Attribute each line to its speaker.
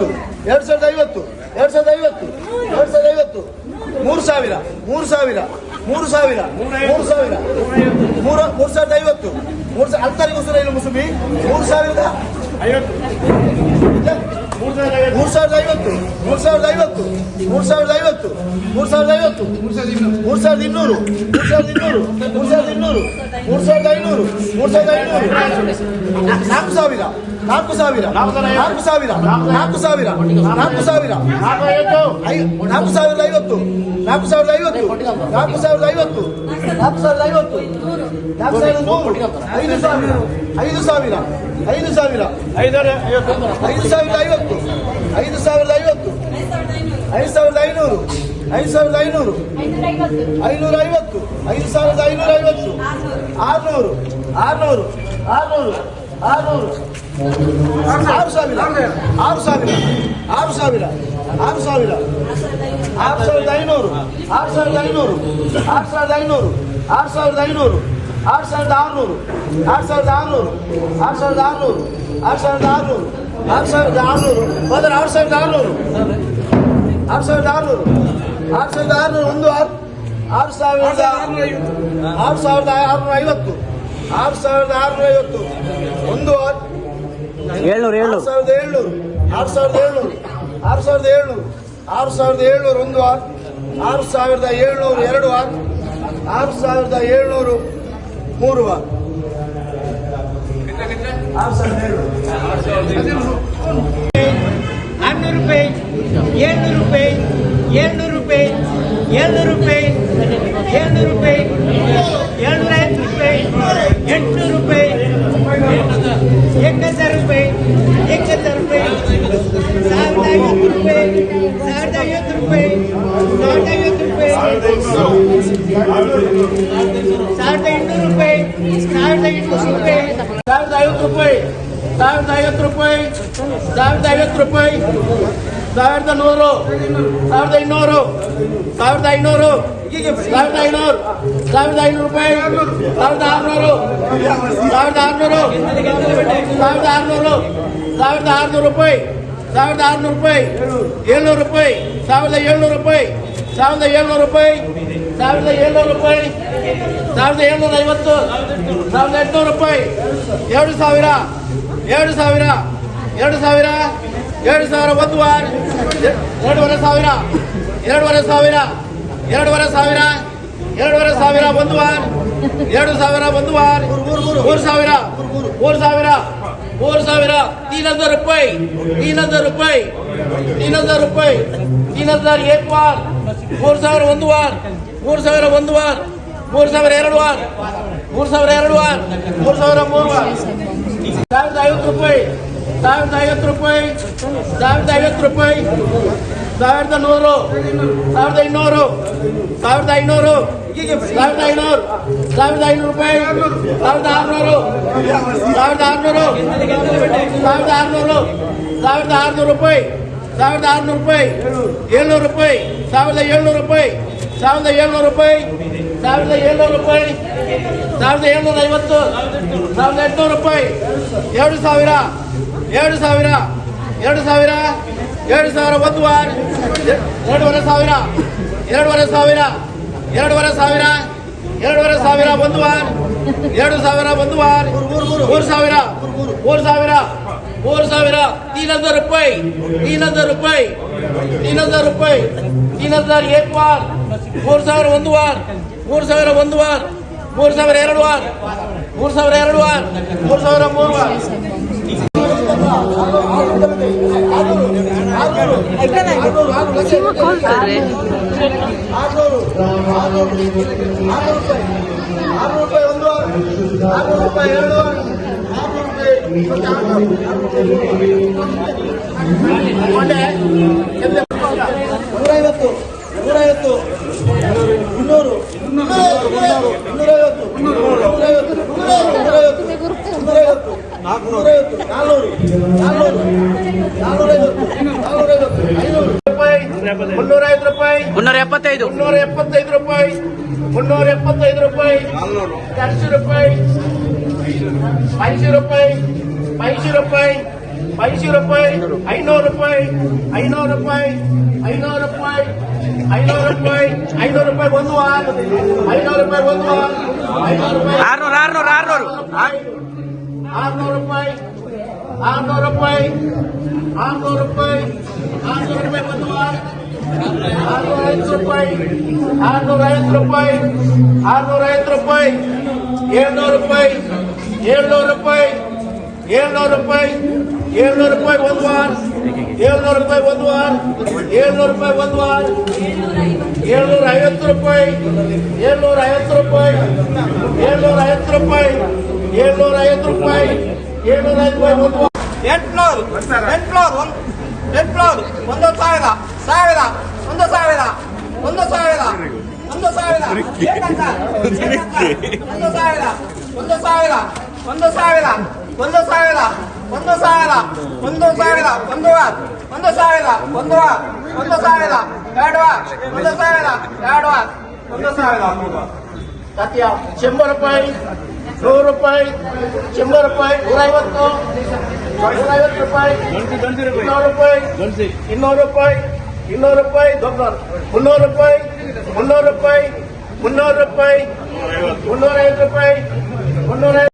Speaker 1: ಐವತ್ತು, 2050, 2050, 2050, 3000, 3000, 3000, 3000, ಮೂರು, 3050, 3000. ಅಲ್ತಾರಿಗೆ ಉಸುರ ಇಲ್ಲ ಮುಸುಬಿ. 3000ದ 3050, 3050, 3050, 3050, 3200, 3200, 3200, 3500, 3500, 4000, 4000, 4000, 4000, 4000, 4050, 4050, 4050, 4050, 4100, 5000, 5000, 5000, 5050, 5050, 5500, 5500, 550, 5550, 600, 600, 600, 600, 6000, 6000, 6000, 6000, 6500, 6500, 6500, 6500, 6600, 6600, 6600, 6600, 6600, ಮೊದಲು 6600, 6600, 6600, ಒಂದು ಆರು, 6000, 6650, 6650, ಒಂದು ಆರು,
Speaker 2: 700, 700.
Speaker 1: 6700, 6700, 6700, 6700, ಒಂದು ಆರು, 6700, ಎರಡು ಆರು, 6700, ಮೂರು ಆರು, 6700.
Speaker 3: 600 ರೂಪಾಯಿ, 700 ರೂಪಾಯಿ, 700 ರೂಪಾಯಿ, 700 ರೂಪಾಯಿ, 700 ರೂಪಾಯಿ, 750 ರೂಪಾಯಿ, 800 ರೂಪಾಯಿ, 1000 ರೂಪಾಯಿ, 1000 ರೂಪಾಯಿ, 1050 ರೂಪಾಯಿ, 1050 ರೂಪಾಯಿ, 1050 ರೂಪಾಯಿ, 1200 ರೂಪಾಯಿ, 1200 ರೂಪಾಯಿ.
Speaker 1: 1050 ರೂಪಾಯಿ, 1050 ರೂಪಾಯಿ, 1050 ರೂಪಾಯಿ, 1100, 1200, 1500, 1500, 1500 ರೂಪಾಯಿ, 1600, 1600, 1600, 1600 ರೂಪಾಯಿ, 1600 ರೂಪಾಯಿ, 700 ರೂಪಾಯಿ, 1700 ರೂಪಾಯಿ, 1700 ರೂಪಾಯಿ, 1700 ರೂಪಾಯಿ, 1750, 1800 ರೂಪಾಯಿ, 2000, 2000, 2000, 2000, ಒಂದು ವಾರ, 2500, 2500, 2500, 2500, ಒಂದು ವಾರ, 2000, ಒಂದು ವಾರ, 3000, 3000, 3000, 3000 ರೂಪಾಯಿ, 3000 ರೂಪಾಯಿ, 3000 ರೂಪಾಯಿ, 3000 ಏಕ್ ವಾರ್, 3000 ಒಂದು ವಾರ್, 3000 ಒಂದು ವಾರ್, 3000 ಎರಡು ವಾರ್, 3000 ಎರಡು ವಾರ್, 3000 ಮೂರು ವಾರ್, 1050 ರೂಪಾಯಿ, 1050 ರೂಪಾಯಿ, 1050 ರೂಪಾಯಿ, 1100, 1200, 1500, 1500, 1500 ರೂಪಾಯಿ, 1600, 1600, 1600, 1600 ರೂಪಾಯಿ, 1600 ರೂಪಾಯಿ, 700 ರೂಪಾಯಿ, 1700 ರೂಪಾಯಿ, 1700 ರೂಪಾಯಿ, 1700 ರೂಪಾಯಿ, 1750, 1800 ರೂಪಾಯಿ, 2000, 2000, 2000, 2000, ಒಂದು ವಾರ, 2500, 2500, 2500, 2500, ಒಂದು ವಾರ, 2000, ಒಂದು ವಾರ, 3000, 3000, 3000, 3000 ರೂಪಾಯಿ, 3000 ರೂಪಾಯಿ, 3000 ರೂಪಾಯಿ, 3000 ಏಕ್ ವಾರ್, 3000 ಒಂದು ವಾರ್, 3000 ಒಂದು ವಾರ್, 3000 ಎರಡು ವಾರ್, 3000 ಎರಡು ವಾರ್, 3000 ಮೂರು ವಾರ್.
Speaker 4: ಕೊಲ್ತಾರೆ.
Speaker 1: 600, 600, 600 ರೂಪಾಯಿ, 600 ರೂಪಾಯಿ ಒಂದು ವಾರ, 600 ರೂಪಾಯಿ ಎರಡು ವಾರ, 600 ರೂಪಾಯಿ 150, 150, 200, 250, 250, 250, 250, 250, 400, 400, 450, 450, 500 ರೂಪಾಯಿ, 305 ರೂಪಾಯಿ,
Speaker 2: 375.
Speaker 1: 375 ರೂಪಾಯಿ, 375 ರೂಪಾಯಿ, 400 ರೂಪಾಯಿ, 500 ರೂಪಾಯಿ, 500 ರೂಪಾಯಿ, 500 ರೂಪಾಯಿ, 500 ರೂಪಾಯಿ, 500 ರೂಪಾಯಿ, 500 ರೂಪಾಯಿ, 500 ರೂಪಾಯಿ, 500 ರೂಪಾಯಿ ಒಂದು ವಾರ, 500 ರೂಪಾಯಿ ಒಂದು ವಾರ, 500 ರೂಪಾಯಿ.
Speaker 2: 600, 600, 600.
Speaker 1: 600 ರೂಪಾಯಿ, 600 ರೂಪಾಯಿ, 600 ರೂಪಾಯಿ, 600 ರೂಪಾಯಿ ಒಂದು ವಾರ, 650 ರೂಪಾಯಿ, 650 ರೂಪಾಯಿ, 650 ರೂಪಾಯಿ, 700 ರೂಪಾಯಿ, 700 ರೂಪಾಯಿ, 700 ರೂಪಾಯಿ, 700 ರೂಪಾಯಿ ಒಂದು ವಾರ, 700 ರೂಪಾಯಿ ಒಂದು ವಾರ, 700 ರೂಪಾಯಿ ಒಂದು ವಾರ, 750 ರೂಪಾಯಿ, 750 ರೂಪಾಯಿ, 750 ರೂಪಾಯಿ, 750 ರೂಪಾಯಿ, 750 ರೂಪಾಯಿ ಒಂದು ವಾರ.
Speaker 3: 800, 800, ಒಂದು 800, 1000, 1000, 1000, 1000, 1000, ಏಕಂತ, ಏಕಂತ, 1000, 1000, 1000, 1000, 1000, 1000, ಒಂದು ವಾರ, 1000, ಒಂದು ವಾರ, 1000, ಎರಡು ವಾರ, 1000, ಎರಡು ವಾರ, 1000.
Speaker 1: ಸತ್ಯ 100 ರೂಪಾಯಿ, 100 ರೂಪಾಯಿ, 100 ರೂಪಾಯಿ, 150, 150 ರೂಪಾಯಿ, 200 ರೂಪಾಯಿ, 200 ರೂಪಾಯಿ, 200 ರೂಪಾಯಿ, 300 ರೂಪಾಯಿ, 300 ರೂಪಾಯಿ, 300 ರೂಪಾಯಿ, 350 ರೂಪಾಯಿ, 350.